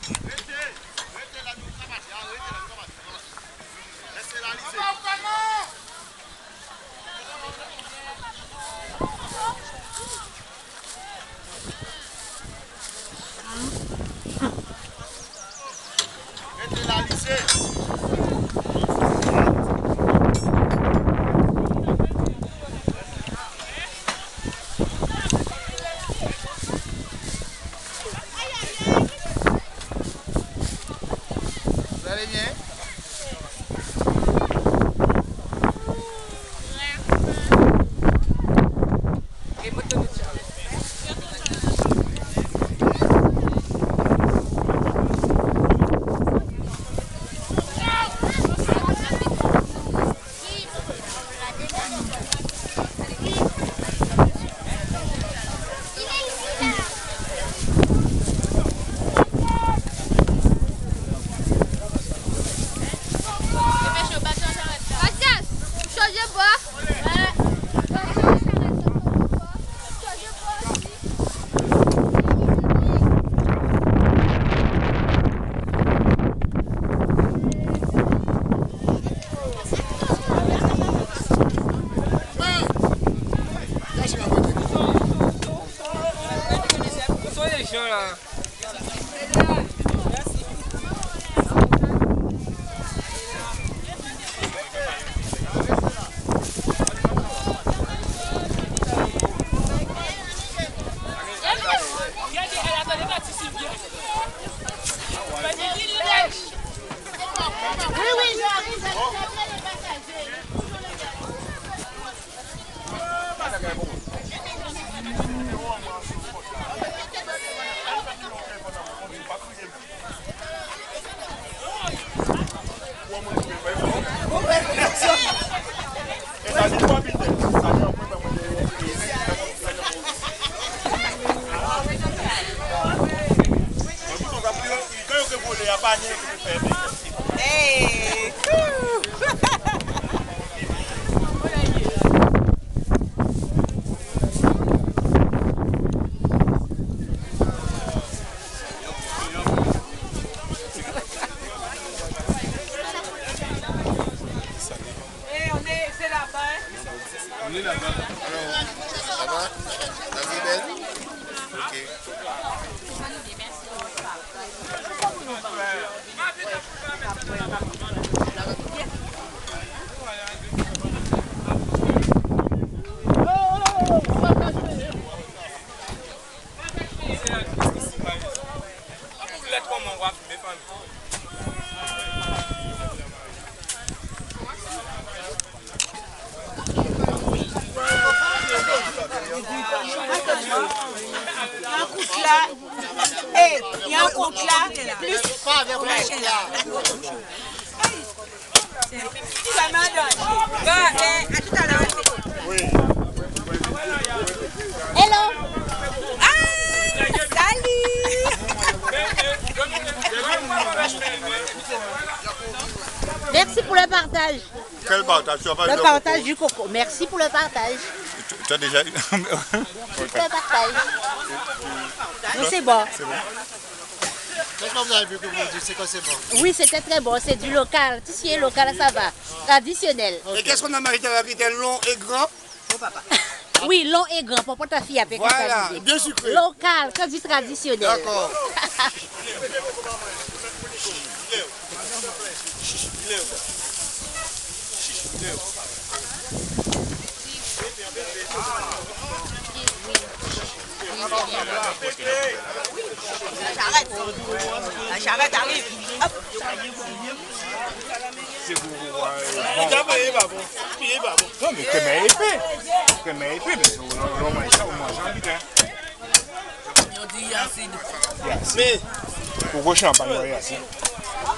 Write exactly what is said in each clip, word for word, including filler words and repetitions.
Vous allez bien ? Eh, on est, c'est là-bas, hein. On est là-bas. Alors, ça va ? La vie est belle ? Ok. Yon kout la, é, yon kout la, plis. Bon, é, à tout à l'heure. Hello. Ah, salut. Merci pour le partage. Quel partage ? Tu as pas eu le coco ? Le partage du coco. Merci pour le partage. Tu, tu as déjà eu ? Le partage. Mais c'est bon. C'est bon. Qu'est-ce que vous avez vu que vous dites, c'est quoi, c'est bon ? Oui, c'était très bon. C'est du local. Tout ce qui est local, ça va. Traditionnel. Et qu'est-ce qu'on a mangé tout à l'heure qui était long et grand ? Oui, long et grand, pour ta fille avec. Voilà, bien sucré. Local, que du traditionnel. D'accord. La charrette. La charrette arrive. Hop. Non, mé kè mé épé. Kè mé épé, paskè ou, ou manjé sa, ou manjé an biten. Yo di acide. Acide. Mé koko chanpay, wi, acide.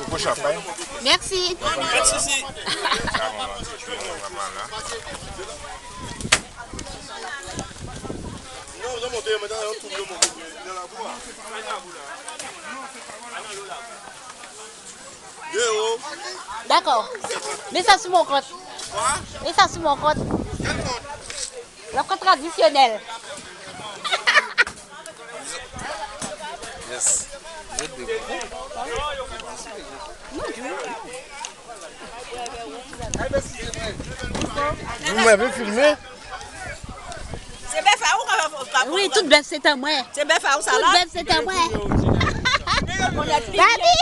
Koko chanpay. Merci. Pas de souci. D'accord. Mets ça sur mon compte. Mets ça sur mon compte. Quel compte ? Le compte traditionnel. Yes. Vous m'avez filmé ? Sé bèf a ou, pa, pa, wi, tout bèf sé ta mwen. Sé bèf a ou sa la. Tout bèf sé ta mwen. Babi.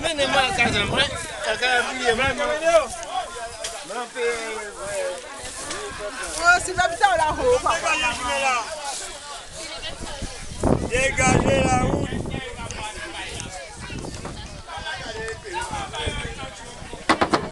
Mennen mwen an kaz an mwen. Kaka bliye mwen. Oh, si bèf sa la, oh, papa. Dégagez la